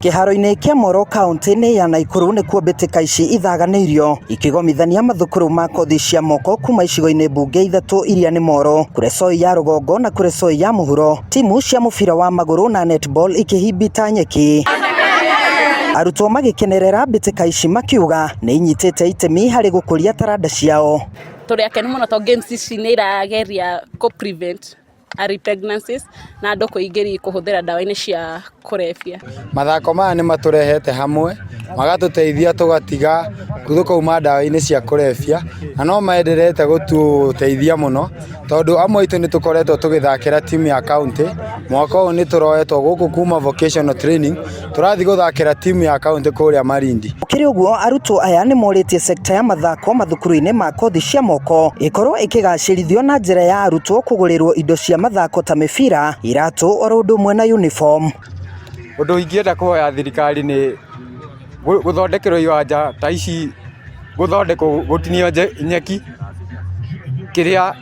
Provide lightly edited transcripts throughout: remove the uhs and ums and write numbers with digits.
Kĩharo-inĩ kĩa Moro kaunti-inĩ ya Nakuru nĩkuo mbĩtĩka ici ithaganĩirio ikĩgomithania mathukuru ma kothi cia moko kuma icigo-inĩ mbunge ithatũ iria nĩ Moro, Kuresoi ya rũgongo na Kuresoi ya mũhuro. Timu cia mũbira wa magũrũ na netball ikĩhimbita nyeki. Arutwo magĩkenerera mbĩtĩka ici makiuga nĩ inyitĩte itemi harĩ gũkũria taranda ciao. Tũrĩ akenu mũno tondũ games ici nĩ irageria kũ prevent early pregnancies na andũ kwĩingĩria kũhũthĩra ndawa-inĩ cia kũrebia. Mathako maya nĩ matũrehete hamwe, magatũteithia tũgatiga tũkauma ndawa-inĩ cia kũrebia, na no maenderete gũtũteithia mũno, tondũ amwe aitũ nĩ tũkoretwo tũgĩthakĩra timu ya county, mwaka ũyũ nĩ tũroetwo gũkũ kuma vocational training, tũrathiĩ gũthakĩra timu ya county kũrĩa Malindi. Gũkĩrĩ ũguo, arutwo aya nĩ morĩtie sekta ya mathako mathukuru-inĩ ma kothi cia moko ĩkorwo ĩkĩgacĩrithio na njĩra ya arutwo kũgũrĩrwo indo cia mathako ta mĩbira, iratũ oro ũndũ ũmwe na uniform. Ũndũ ingĩenda kũhoya thirikari nĩ gũthondekerwo iwanja ta ici, gũthondekwo gũtinio nyeki, kĩrĩa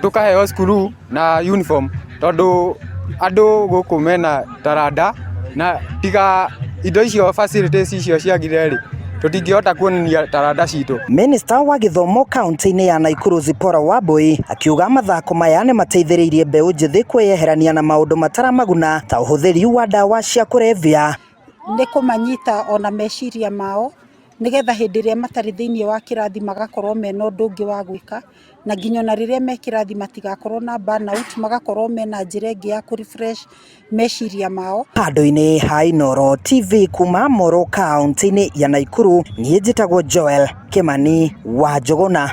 tũkaheo cukuru na uniform, tondũ andũ gũkũ mena taranda na tiga indo icio facilities icio ciagire rĩ, tũtingĩhota kuonania taranda citũ. Minista wa gĩthomo kaunti-inĩ ya Nakuru Zipporah Wambui akiuga mathako maya nĩ mateithĩrĩirie mbeũ njĩthĩ kwĩyeherania na maũndũ mataramaguna ta ũhũthĩri wa ndawa cia kũrebia. Nĩ kũmanyita ona meciria mao, nĩgetha hĩndĩ ĩrĩa matarĩ thĩinĩ wa kĩrathi magakorwo mena ũndũ ũngĩ wa gwĩka, na nginya ona rĩrĩa me kĩrathi matigakorwo na burnout, magakorwo mena njĩra ĩngĩ ya kũ refresh meciria mao. Handũ-inĩ ha Inooro TV kuma Moro kaunti-inĩ ya Nakuru, niĩ njĩtagwo Joel Kimani wa Njũgũna.